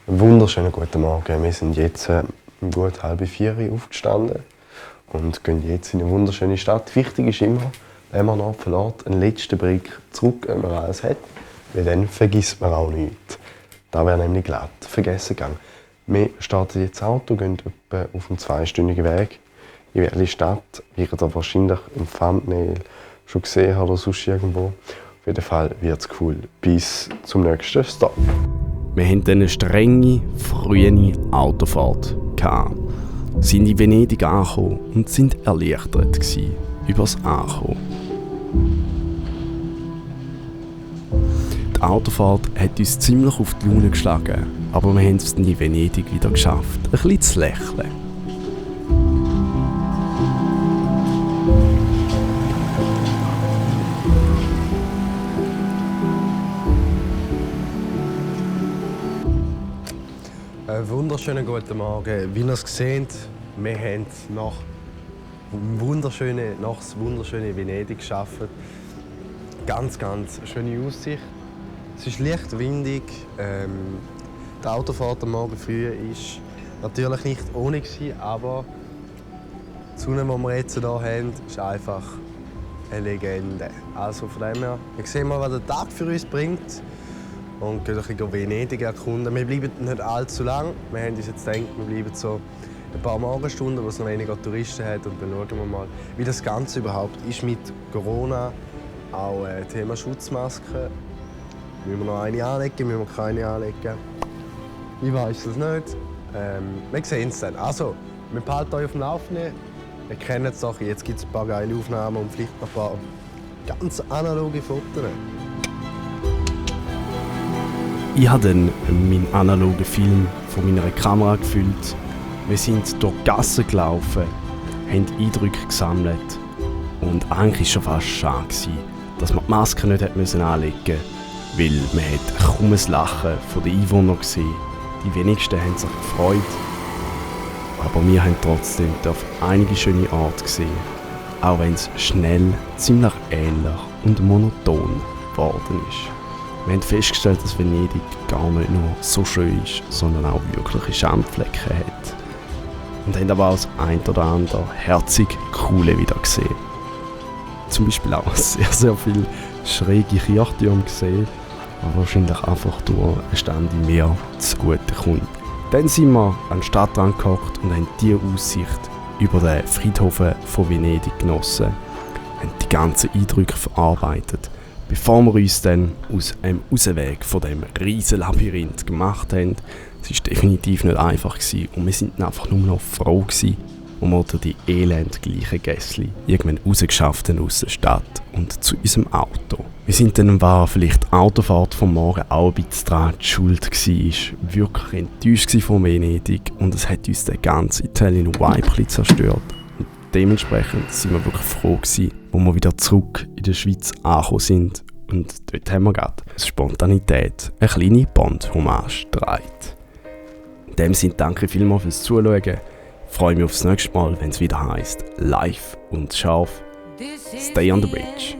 Einen wunderschönen guten Morgen. Wir sind jetzt gut 3:30 aufgestanden und gehen jetzt in eine wunderschöne Stadt. Wichtig ist immer, wenn man noch verlässt, einen letzten Blick zurück, wenn man alles hat, weil dann vergisst man auch nichts. Da wäre nämlich glatt vergessen gegangen. Wir starten jetzt das Auto, gehen etwa auf einen 2-stündigen Weg in welche Stadt, wie ihr da wahrscheinlich im Thumbnail schon gesehen habt oder sonst irgendwo. Auf jeden Fall wird es cool. Bis zum nächsten Stop. Wir hatten eine strenge, frühe Autofahrt. Wir sind in Venedig angekommen und sind erleichtert über das Ankommen. Die Autofahrt hat uns ziemlich auf die Laune geschlagen, aber wir haben es in Venedig wieder geschafft, ein bisschen zu lächeln. Einen wunderschönen guten Morgen. Wie ihr es seht, wir haben nach das wunderschöne Venedig geschafft. Ganz schöne Aussicht. Es ist leicht windig. Die Autofahrt am Morgen früh war natürlich nicht ohne, aber die Sonne, die wir jetzt hier haben, ist einfach eine Legende. Also von dem her, wir sehen mal, was der Tag für uns bringt. Und gehen ein bisschen Venedig erkunden. Wir bleiben nicht allzu lang. Wir haben uns jetzt gedacht, wir bleiben so ein paar Morgenstunden, wo es noch weniger Touristen hat. Und dann schauen wir mal, wie das Ganze überhaupt ist mit Corona. Auch Thema Schutzmasken. Müssen wir noch eine anlegen, müssen wir keine anlegen? Ich weiß es nicht. Wir sehen es dann. Also, wir behalten euch auf dem Laufenden. Ihr kennt es doch, jetzt gibt es ein paar geile Aufnahmen und vielleicht noch ein paar ganz analoge Fotos. Ich habe dann meinen analogen Film von meiner Kamera gefüllt. Wir sind durch die Gassen gelaufen, haben Eindrücke gesammelt. Und eigentlich war es schon fast schade, dass man die Maske nicht anlegen musste, weil man kaum ein Lachen der Einwohner gesehen. Die wenigsten haben sich gefreut. Aber wir haben trotzdem einige schöne Orte gesehen. Auch wenn es schnell ziemlich ähnlich und monoton geworden ist. Wir haben festgestellt, dass Venedig gar nicht nur so schön ist, sondern auch wirkliche Schandflecken hat. Und haben aber auch das ein oder andere herzig Coole wieder gesehen. Zum Beispiel auch sehr viele schräge Kirchtürme gesehen, aber wahrscheinlich einfach durch einen Stand im Meer zugute kommt. Dann sind wir an den Stadtrand gehockt und haben diese Aussicht über den Friedhof von Venedig genossen, haben die ganzen Eindrücke verarbeitet, bevor wir uns dann aus dem Ausweg von dem riesen Labyrinth gemacht haben. Es war definitiv nicht einfach und wir waren einfach nur noch froh, als wir durch die elendgleichen Gässli irgendwann rausgeschafft haben aus der Stadt und zu unserem Auto. Wir sind dann vielleicht die Autofahrt vom Morgen auch ein bisschen daran schuld war. Wirklich enttäuscht von Venedig und es hat uns den ganzen Italian Vibe zerstört. Dementsprechend sind wir wirklich froh gewesen, wo wir wieder zurück in der Schweiz angekommen sind. Und dort haben wir gerade aus Spontanität eine kleine Bond-Hommage getragen. In dem Sinne danke vielmals fürs Zuschauen. Ich freue mich aufs nächste Mal, wenn es wieder heisst, live und scharf. Stay on the bridge.